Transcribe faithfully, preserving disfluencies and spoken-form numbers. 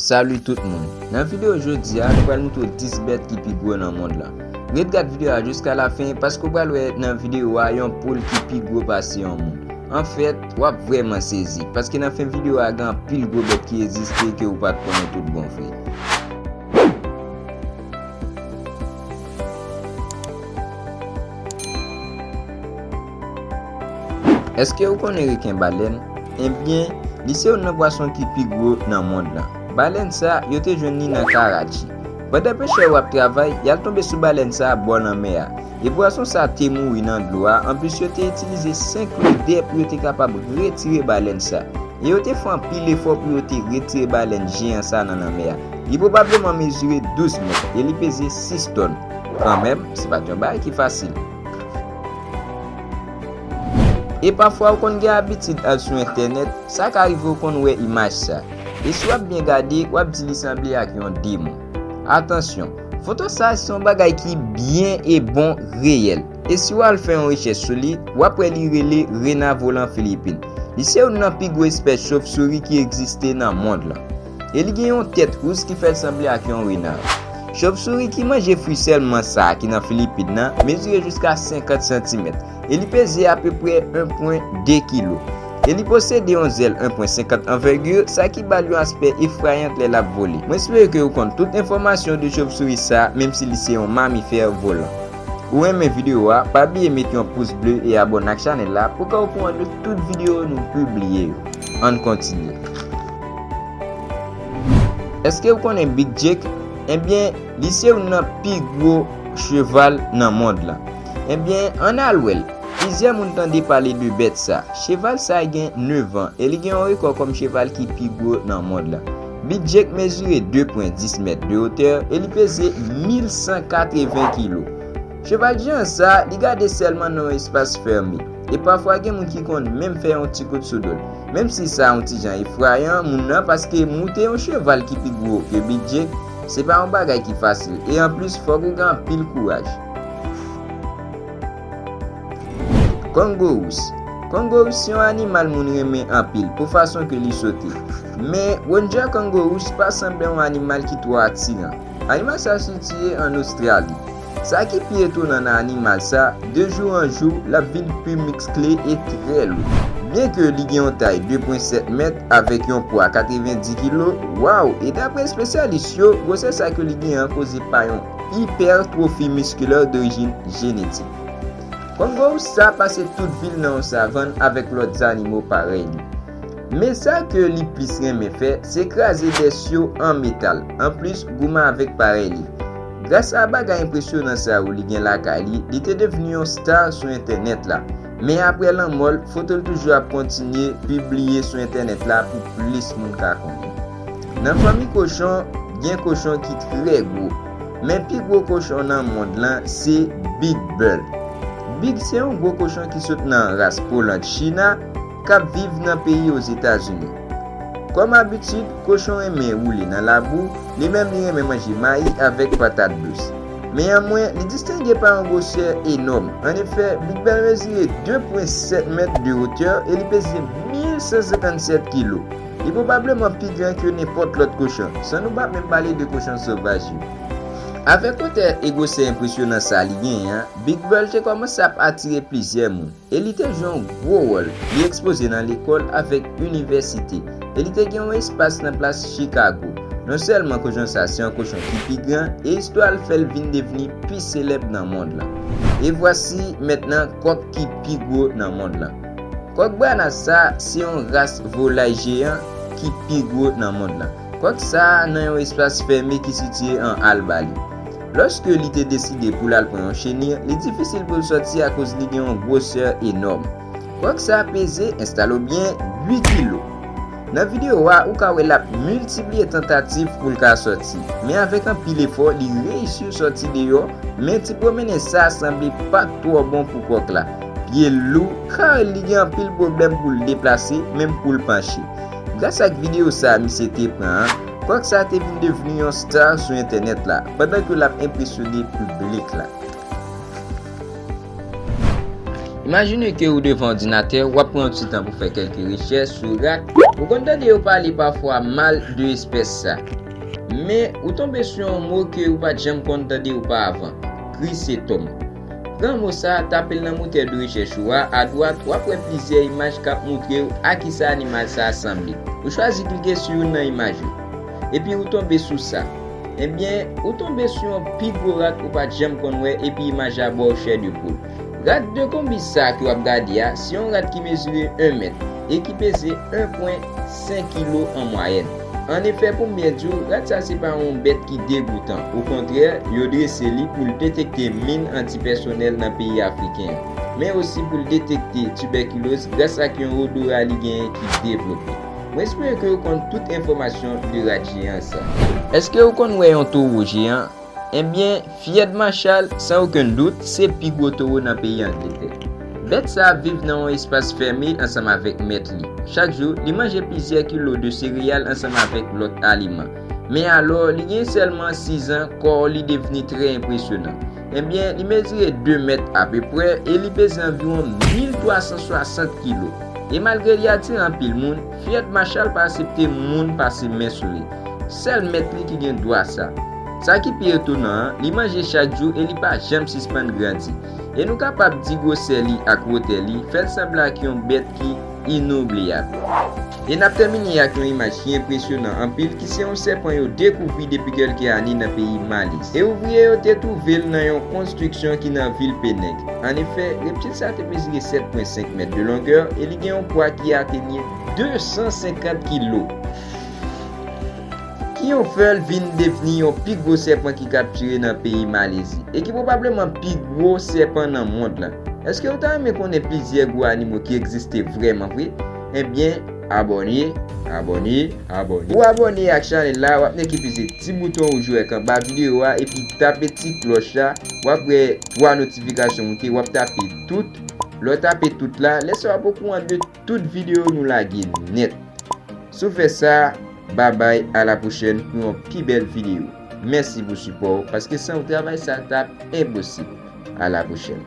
Salut tout moun. Nan videyo jodi a, nou pral montre w dis bèt ki pi gwo nan mond lan. Ret gad videyo a jiska lafen paske w pral wè nan videyo a yon poul ki pi gwo pase yon moun. Anfèt, w ap vrèman sezi paske nan fen videyo a gen anpil gwo bèt ki egziste ke w pa t konnen tout bon vre. Èske ou konnen reken balèn? Ebyen, li se youn nan pwason ki pi gwo nan mond lan. Balèn sa, yo te jwenn li nan Karachi. Pandan pechè yo ap travay, y al tonbe sou balèn sa bò lanmè a. E pwason sa te mouri nan dlo a, anplis yo te itilize senk lodè pou yo te kapab retire balèn sa. E yo te fè anpil efò pou yo te retire balèn jeyan sa nan lanmè a. Li pwobableman mezire douz mèt e li peze sis tòn. Kanmenm, se pa t yon bagay ki fasil. E pafwa ou konn gen abitid al sou entènèt, sa ka rive ou konn wè imaj sa. E si w ap byen gade, w ap di li sanble ak yon demon. Atansyon, foto sa se yon bagay ki byen e bon reyèl. E si w al fè yon rechèch sou li, w ap wè li rele Rena Volan Filipin. Li se youn nan pi gwo espès chofsouri ki egziste nan mond lan. E li gen yon tèt wouz ki fè l sanble ak yon rena. Chofsouri ki manje fwi sèlman sa a ki nan Filipin nan mezire jiska senkant santimèt e li peze apeprè en pwen de kilo. E li posede yon zèl en pwen senkant anvègi, sa ki ba l yon aspè efrayant lè l ap vole. Mwen espere ke ou konn tout enfòmasyon de chofsouri sa, menm si li se yon mamifè volan. Ou renmen videyo a, pa bliye met yon pous ble e abòne ak chanèl la pou ka okouran de tout videyo nou pibliye yo. Ann kontinye. Èske ou konnen Big Jack? Ebyen, li se youn nan pi gwo cheval nan mond lan. Ebyen, ann al wè l. Plizyè moun tande pale de bèt sa. Cheval sa gen nèf an e li gen yon rekò kòm cheval ki pi gwo nan mond lan. Big Jack mezire de pwen dis mèt de wotè e li peze mil san katreven kilo. Cheval jeyan sa, li gade sèlman nan yon espas fèmen. E pafwa gen moun ki konn menm fè yon ti kout sou do l. Menm si sa yon ti jan efrayan moun nan, paske moute yon cheval ki pi gwo ke Big Jack, se pa yon bagay ki fasil. E anplis, fòk ou gen anpil kouraj. Kangourous. Kangourous se yon animal moun renmen anpil pou fason ke li sote. Men, Roger Kangourous pa sanble yon animal ki twò atiran. Animal sa sitiye ann Ostrali. Sa ki pi etonan nan animal sa, de jou an jou, l ap vin pi miskle e trè lou. Byenke li gen yon tay de pwen sèt mèt avèk yon pwa katrevendi kilo, waw! E dapre espesyalis yo, gwosè sa ke li gen an koze pa yon hypertrophie musculaire d'origine génétique. Kangourous sa pase tout vi l nan yon savann avèk lòt zannimo parèy li. Men sa ke li plis renmen fè, se kraze bès yo an metal. Anplis, goumen avèk parèy li. Gras a bagay enpresyonan sa yo li gen lakay li, li te devni yon star sou entènèt la. Men apre lanmò l, foto l toujou ap kontinye pibliye sou entènèt la pou plis moun ka konnen. Nan fanmi kochon, gen kochon ki trè gwo. Men pi gwo kochon nan mond lan se Big Bird. Big se yon gwo kochon ki sot nan ras Poland China k ap viv nan peyi Ozetazini. Kòm abitid, kochon renmen woule nan labou, li menm li renmen manje mayi avèk patat dous. Men anmwen, li distenge pa yon gwosè enòm. Annefè, Big Bird mezire de pwen sèt mèt de wotè e li peze mil san senkannsèt kilo. Li pwobableman pi gran ke nenpòt lòt kochon, san nou pa menm pale de kochon sovaj yo. Avèk wotè e gwosè enpresyonan sa li genyen an, Big Bird te kòmanse ap atire plizyè moun, e li te jwe yon gwo wòl. Li ekspoze nan lekòl avèk inivèsite, e li te gen yon espas nan plas Chicago. Non sèlman kochon sa se yon kochon ki pi gran, e istwa l fè l vin devni pi selèb nan mond lan. E vwasi mentnan kòk ki pi gwo nan mond lan. Kòk Brana sa se yon ras volay jeyan ki pi gwo nan mond lan. Kòk sa nan yon espas fèmen ki sitiye an Albany. Lòske li te deside pou l al pran yon chenir, li difisil pou l sòti akoz li gen yon gwosè enòm. Kòk sa peze, enstale w byen, uit kilo. Nan videyo a, ou ka wè l ap miltipliye tantativ pou l ka sòti. Men avèk anpil efò, li reyisi sòti deyò, men ti pwomennen sa sanble pa t twò bon pou kòk la. Pye l lou, kare l li gen anpil pwoblèm pou l deplase, menm pou l panche. Gras ak videyo sa misye te pran an, kòk sa te vin devni yon star sou entènèt la, pandan ke l ap enpresyone piblik la. Imajine ke ou devan òdinatè, w ap pran yon ti tan pou fè kèlke rechèch sou rat. Ou konn tande yo pale pafwa mal de espès sa. Men, ou tonbe sou yon mo ke ou pa t janm konn tande oparavan, krisetòm. Pran mo sa, tape l nan motè de rechèch ou a, adwat, w ap wè plizyè imaj k ap moutre w a kisa animal sa a sanble. Ou chwazi klike sou youn nan imaj yo. Epi ou tonbe sou sa. Ebyen, ou tonbe sou yon pi gwo rat ou pa t janm konn wè epi imaj la ba w chè de poul. Rat de konbi sa ke w ap gade a, se yon rat ki mezire en mèt e ki peze en pwen senk kilo an mwayèn. Annefè, pou m byen di w, rat sa se pa yon bèt ki degoutan. Okontrè, yo drese li pou l detekte min antipèsonèl nan peyi afriken yo, men osi pou l detekte tibèkiloz gras ak yon odora li genyen ki devlope. Mwen espere ke w konn tout enfòmasyon de rat jeyan sa. Èske w konn wè yon towo jeyan? Ebyen, fyèd Machal, san okenn dout, se pi gwo towo nan peyi Angletè. Bèt sa a viv nan yon espas fèmen ansanm avèk mèt li. Chak jou, li manje plizyè kilo de sereyal ansanm avèk lòt aliman. Men alò, li gen sèlman sizan, kò li devni trè enpresyonan. Ebyen, li mezire de mèt apeprè e li peze anviwon mil twa san swasant kilo. E malgre li atire anpil moun, fyèd Machal pa aksepte moun pase men sou li. Sèl mèt li ki gen dwa sa. Sa ki pi etonan an, li manje chak jou e li pa janm sispann grandi. E nou kapab di gwosè li ak wotè li fè l sanble ak yon bèt ki inoubliyab. E n ap tèmine ak yon imaj ki enpresyonan anpil, ki se yon sèpan yo dekouvri depi kèlke ane nan peyi Malizi. E ouvriye yo te twouve l nan yon konstriksyon ki nan vil Penèg. Annefè, reptil sa te mezire sèt pwen senk mèt de longè e li gen yon pwa ki atenye de san senkant kilo. Ki yon fè l vin devni yon pi gwo sèpan ki kaptire nan peyi Malezi e ki pwobableman pi gwo sèpan nan mond lan. Èske ou ta renmen konnen plizyè gwo animo ki egziste vrèman vre? Ebyen, abòne, abòne, abòne. Ou abòne ak chanèl la, w ap nèk epi se ti bouton wouj ou wè k anba videyo a epi tape ti klòch la, w ap wè twa notifikasyon moute, w ap tape tout. Lè w tape tout la, lè sa w ap okouran de tout videyo nou lage nèt. Si w fè sa, babay, a la pwochèn pou yon pi bèl videyo. Mèsi pou sipò w, paske san w travay sa t ap enposib. A la pwochèn.